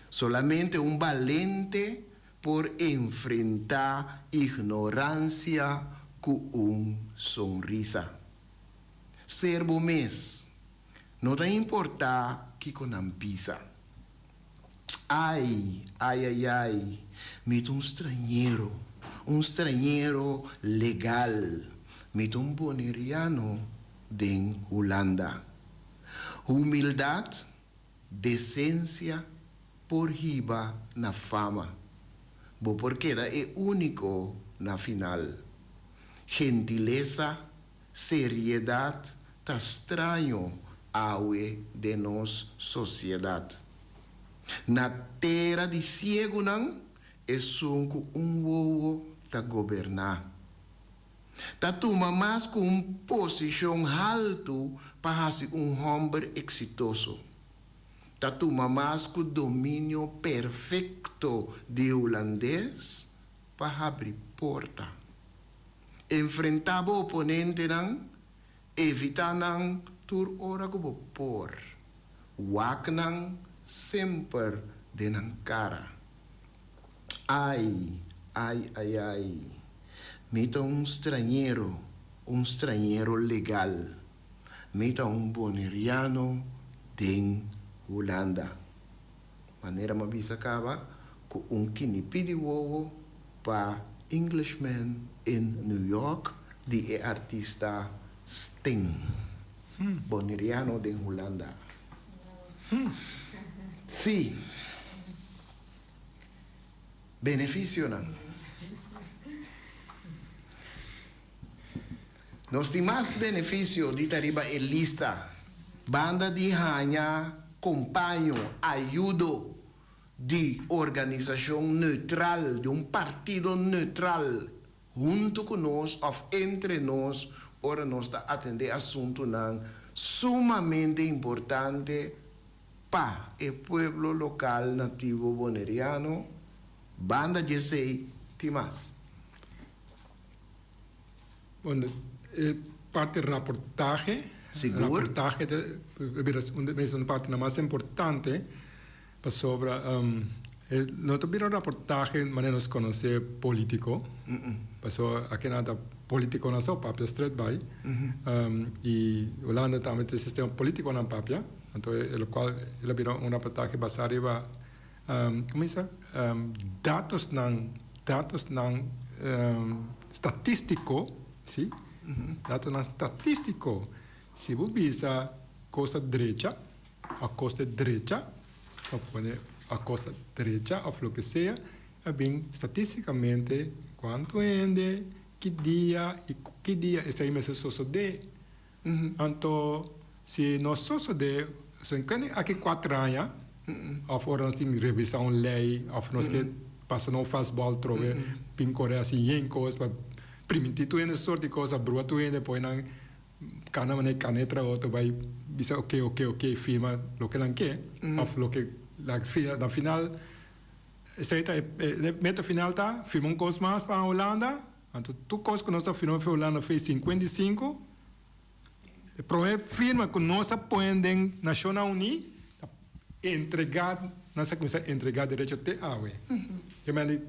Solamente un balente por enfrentá ignoransia ku un sonrisa. Ser bo mes, no ta importá kiko nan bisa. Ai, ai ai ai, mi ta un strañero, un strañero legal, mi ta un boneriano den Hulanda. Humildat Desensia por hiba na fama. Bo por keda e úniko na final. Gentilesa, seriedat ta straño. awe den nos sosiedat. Na tera di siegunan, esun ku un wowo ta goberná. Ta tuma mas ku un posishon haltu pa hasi un hòmber eksitoso. Ta tuma mas ku dominio perfekto di hulandes pa habri porta. Enfrentá bo oponentenan, evitá nan tur ora ku bo por. Wak nan semper den nan kara. Ai, ai, ai, ai, mi ta un strañero, un strañero legal. Mi ta un boneriano den Hulanda. Manera m'a bisa kaba ku un kinipí di wowo pa Englishman in New York di e artista Sting. Boneriano den Hulanda. Sí. Benefisionan. Nos tin mas benefisio di ta riba e lista banda di haña kompaño, ayudo di organisashon neutral, di un partido neutral huntu ku nos òf entre nos ora nos ta atendé asuntunan sumamente importante pa e pueblo lokal nativo boneriano. Banda di esei tin mas. Bueno, e parti raportahe. Sigur. Raportahe ta bira un parti mas importante pasobra no ta bira un raportahe manera nos conoce politico. Pasobra akinan ta politiconan so papia straight bay. Y Hulanda tambe tin sistema politiconan papia. Anto e locual el a bira un raportahe basa riba Como bisa datosnan datosnan statistico si datonan statistico si bo bisa cos a drecha of cos ta drecha of pone a cos a drecha of loke sea a bin statisticamente cuanto hende ki dia y ki dia esey mester sosode. Anto si no sosode, so kende aki cuater aña of ora nos tin revisa un ley of nos ke pasa na un fastball trobe bin core haci yen cos pa priminti tur hende sort di cos a brua tur hende pone nan cana manera cana tra otro bay bisa ok ok ok firma loke nan ke of loke na final esey ta e meta final ta firma un cos mas pa Hulanda. Anto tur kos ku nos a firma for Hulanda fei 55, e prome firma ku nos a pone den Nashonnan Uní ta entregá, nos a kuminsá entregá derecho te awe. Ke mende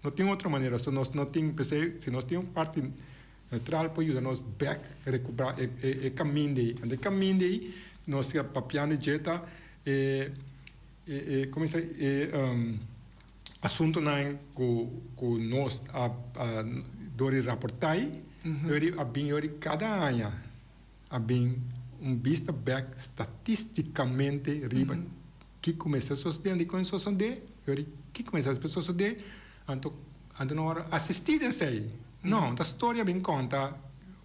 no tin otro manera, so nos no tin, p'esei si nos tin un parti neutral por yuda nos bèk rekuperá e kaminda ei. Anto e kaminda ei nos ta papiando dje ta e e komo e e. Asuntonan ku ku nos a dor di raportá ei, yori a bin yori kada aña a bin un bista bèk statistikamente riba kiko mester sosodé, dikon e sosodé, yori kiko mester a sosodé, anto anto no a asistí den esei. No, ta storia bin konta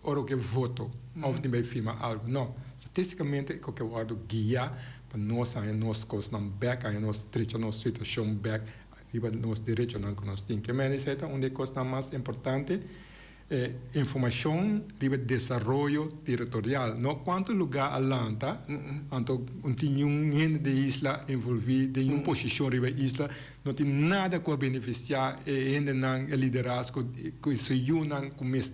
ora ku e voto òf tin bai firma algu. No, statistikamente ku ke wòrdu guiá pa nos haña nos kosnan bèk, haña nos drecha nos situashon bèk riba nos derechonan ku nos tin. Ke mende esei ta un di e kosnan mas importante, e informashon riba desaroyo teritorial. No kuantu lugá a lanta, anto un tin niun hende di e isla envolví den niun posishon riba e isla, no tin nada ku a benefisiá e hendenan, e liderazgo ku su yunan ku mes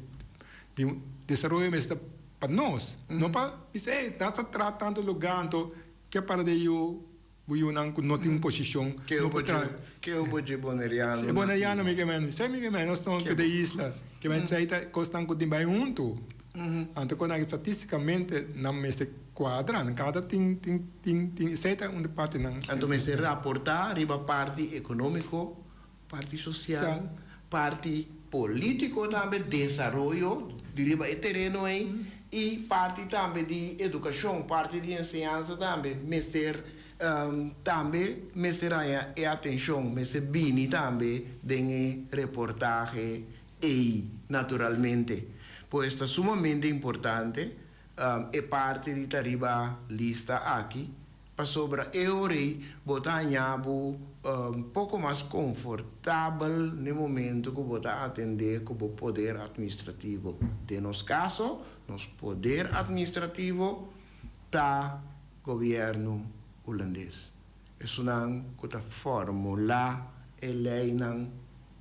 di un desaroyo mester ta pa nos, no pa bisa ey nan sa traha tantu lugá anto ke para de yu bo yunan ku no tin un posishon no por traha. Ke obo dje boneriano nativo? Boneriano mi ke men, esei mi ke men, nos no de isla, ke men esei ta kosnan ku tin bai huntu. Anto ku nan statistikamente nan mester kuadra, nan kada tin tin tin tin esei ta un di partinan. Anto mester raportá riba parti ekonómiko, parti sosial, parti polítiko tambe, desaroyo di riba e tereno ei i parti tambe di edukashon, parti di enseñansa tambe mester tambe mester haña e atenshon, mester bini tambe den e reportahe ei naturalmente. Pues ta sumamente importante. e parti di ta riba lista aki, pasobra e ora ei bo ta haña bo poko mas konfortabel n'e momento ku bo ta atendé ku bo poder atministrativo. Den nos kaso, nos poder atministrativo ta gobièrnu hulandes. Esunnan ku ta formulá e leinan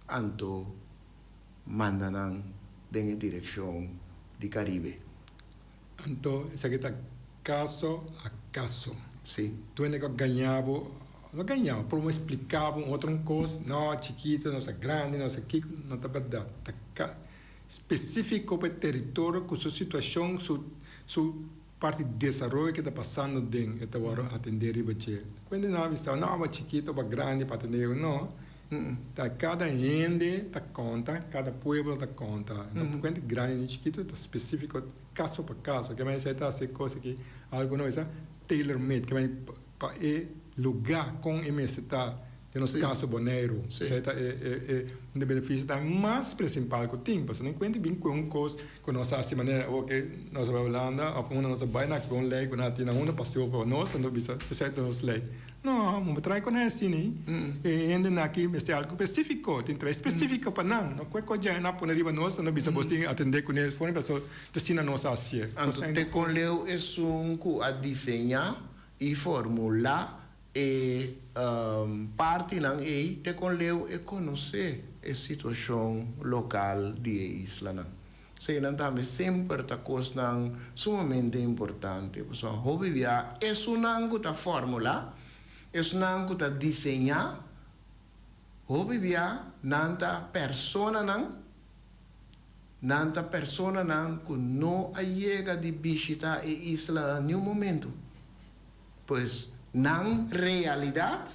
anto manda nan den e direkshon di Karibe. Anto esaki ta kaso a kaso. Sí. Tur hende ku a gaña bo, no gaña bo, por splika bo un otro un kos, no chikitu, nos a grandi, nos a kiko, no ta bèrdat. Ta ka spesífiko pa e teritorio ku su situashon, su su parti desaroyo ke ta pasando den e ta wòrdu atendé riba dje. Kuende nan a bisa, no, bo chikitu, bo grandi pa atendé, no. Ta kada hende ta konta, kada pueblo ta konta. No por kuenta grandi ni chikitu, ta spesífiko kaso pa kaso. Ke manera esei ta hasi kos aki, algu no bisa tailor made, ke manera pa e lugá kon e mester ta, den nos kaso Boneiru. Esei ta e e un di benefisio tambe mas prinsipal ku tin, pasobra no kuenta bin ku un kos ku nos a hasi manera oke nos a bai Hulanda òf unda nos a bai nan a kue un lei ku nan a tin na unda pasó pa nos, anto bisa esei ta nos lei. No, bo trae con esey ni. E hendenan aki mester algo specifico, tin trae specifico pa nan. No cualkier cos dja nan a pone riba nos, nan a bisa bos tin atende cu nes forma, pasobra ta asina nos a hacié. Anto te con leu esun cu a diseñá y formulá e partinan ey, te con leu e conoce e situacion local di e islanan. Eseinan tambe semper ta kosnan sumamente importante, pasobra hopi bia esunnan ku ta formulá, esunnan ku ta diseñá, hopi bia nan ta personanan, nan ta personanan ku no a yega di bishitá e islanan niun momento. Pues nan realidat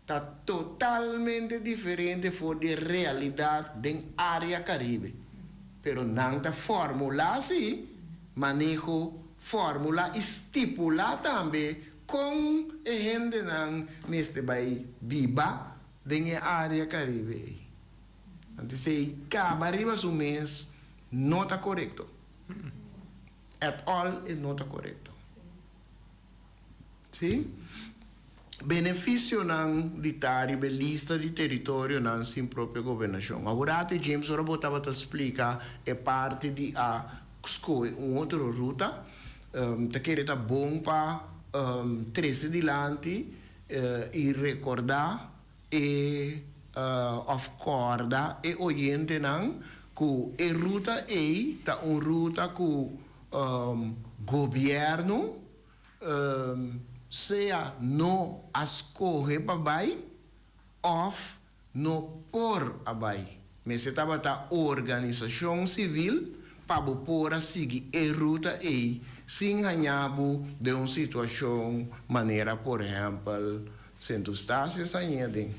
ta totalmente diferente for di e realidat den área Karibe. Pero nan ta formulá sí maneho, formulá i stipulá tambe kon e hendenan mester bai biba den e área Karibe ei. Antes ei kaba riba su mes no ta korekto. At all e no ta korekto. Sí. Beneficionan di ta riba e lista di teritorionan sin propio gobernacion. Awor James, ora bo tabata splica e parti di a scohe un otro ruta, ta kere ta bon pa trece dilanti y recorda e of corda e oyentenan cu e ruta ey ta un ruta cu Gobierno sea no a scoge pa bay of no por a bay. Mester tabata organisacion civil pa bo por a sigui e ruta ey sin haña bo den un situacion manera por ehempel Sint Eustatius haña den.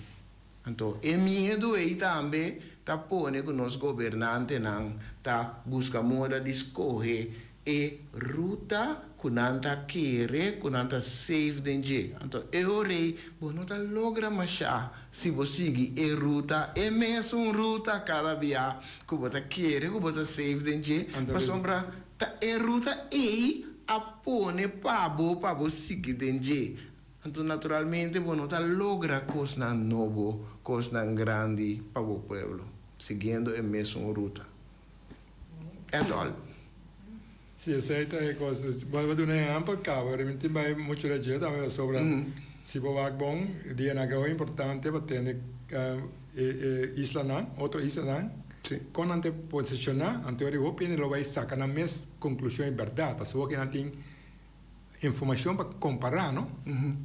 Anto e miedu ei tambe ta pone ku nos gobernantenan ta buska moda di skohe e ruta ku nan ta kere ku nan ta safe den dje. Anto e ora ei bo no ta logra mashá si bo sigui e ruta, e mesun ruta kada bia ku bo ta kere ku bo ta safe den dje, pasobra ta e ruta ei a pone pa bo pa bo sigui den dje. Anto naturalmente bo no ta logra kosnan nobo, kosnan grandi pa bo pueblo, siguiendo e mesun ruta. At all. Si esei ta e kos. Bo a duna ehèmpel kaba, mi tin bai muchu di dje tambe pasobra si bo wak bon dianan ke hopi importante pa tende e islanan, otro islanan, kon nan ta posishoná, anto e hopi hende lo bai saka nan mes konklushon e bèrdat, pasobra hopi nan tin Informacion pa compara no.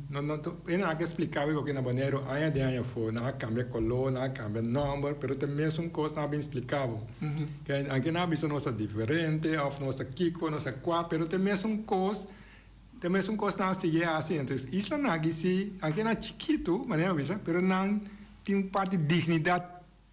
No no e nan a ke splica bo loke na Boneiru aña den aña afo. Nan a cambia color, nan a cambia nomber, pero ta mesun cos nan a bin splica bo. Ke anke nan a bisa nos ta diferente of nos ta kico, nos ta cua, pero ta mesun cos, ta mesun cos nan a sigui haci. Entonces islanan aki si, anke nan chikito, manera mi a bisa, pero nan tin un parti dignidad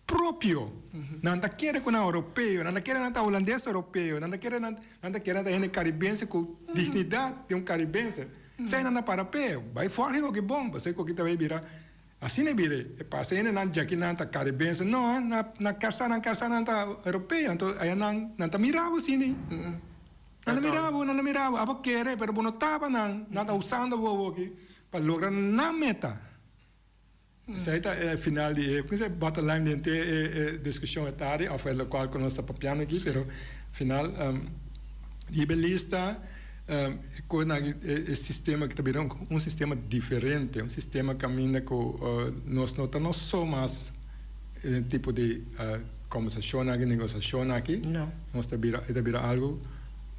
propio. Nan ta kere ku nan oropeo, nan ta kere nan ta hulandes oropeo, nan ta kere nan nan ta kere nan ta hende karibense ku dignidat di un karibense. Esei nan ta para p'e. Bai fòrge koki bon, pasobra koki ta bai bira asina e bira. E pasa hendenan djaki nan ta karibense, no, na na kasa nan kasa nan ta oropeo, anto aya nan nan ta mira bo asina. Nan a mira bo, nan a mira bo, abo kere, pero bo no taba nan, nan ta usando bo awoki pa logra nan meta. Esei ta e final di e, kuse bottom line di henter e diskushon e tardi òf e lokual ku nos ta papiando aki, pero final riba e lista e kosnan aki e sistema aki ta bira un sistema diferente, un sistema kaminda ku nos no ta nos so mas den tipo di kombersashonnan aki, negosiashonnan aki, nos ta bira e ta bira algu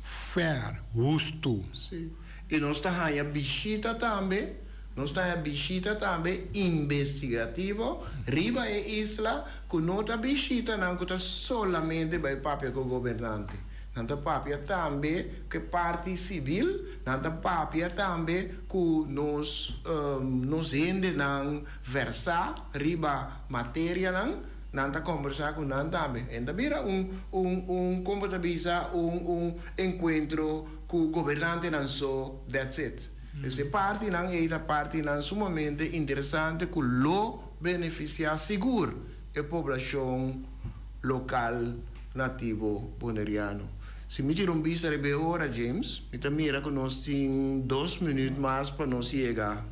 fair, hustu. Sí, i nos ta haña bishita tambe. Nos ta haña bishita tambe investigativo riba e isla ku no ta bishitanan ku ta solamente bai papia ku gobernante. Nan ta papia tambe ku e parti sibil, nan ta papia tambe ku nos nos hendenan versá riba materianan, nan ta kombersá ku nan tambe. E ta bira un un un kon bo ta bisa un un enkuentro ku gobernantenan so, that's it. Pues e partinan ei ta partinan sumamente interesante ku lo benefisiá sigur e poblashon lokal nativo boneriano. Si mi tira un bista riba e ora, James, mi ta mira ku nos tin dos minüt mas pa nos yega.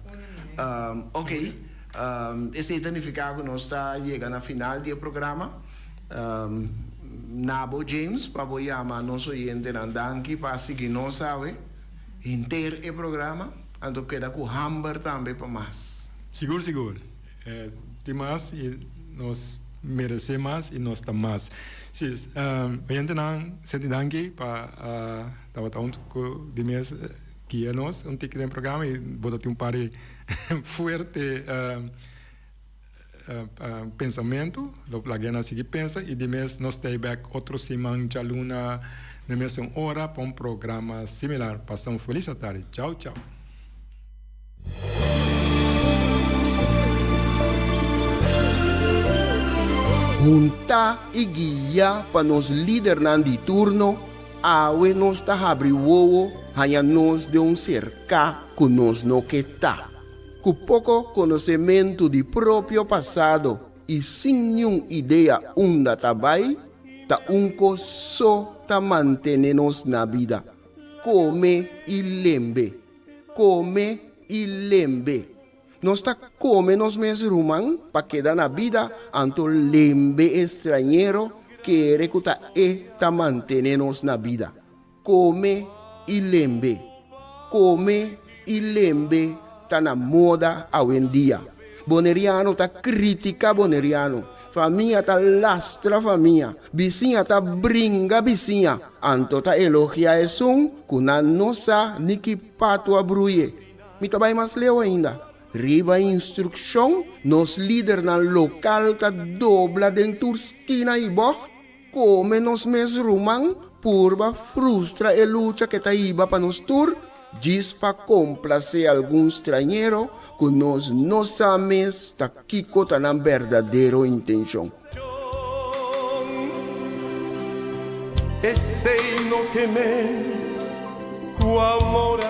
Ok, esei ta nifiká ku nos ta yega na final di e programa. Na bo, James, pa bo yama nos oyentenan danki pa a sigui nos awe. Henter e programa, anto keda ku hamber tambe pa mas. Sigur sigur. Tin mas i nos meresé mas i nos ta mas. Si, oyentenan senti danki pa tabata huntu ku di mes guia nos un tiki den programa i bo ta tin un par di fuerte Pensamentu, lo laga nan sigui pensa i di mes nos ta bek otro siman djaluna na mesun ora pa un programa similar. Pasa un felis atardi. Chau chau. Huntá i guiá pa nos lidernan di turno, awe nos ta habri wowo haña nos den un serká ku nos no ke ta. Ku poko konosementu di propio pasado i sin niun idea unda ta bai, ta un kos so ta mantene nos na bida, kome i lembe, kome i lembe. Nos ta kome nos mes ruman pa keda na bida, anto lembe e strañero kere ku ta e ta mantene nos na bida. Kome i lembe. Kome i lembe ta na moda awendia. Boneriano ta kritika boneriano. Famia ta lastra famia. Bisiña ta bringa bisiña. Anto ta elogia esun ku nan no sa ni ki patu a bruye. Mi ta bai mas leu ainda. Riba instrukshon, nos lidernan lokal ta dobla den tur skina i bògt. Kome nos mes ruman purba frustra e lucha ke ta hiba pa nos tur, djis pa komplasé algun strañero ku nos no sa mes ta kiko ta nan berdadero intenshon. Esei no ke men ku amor.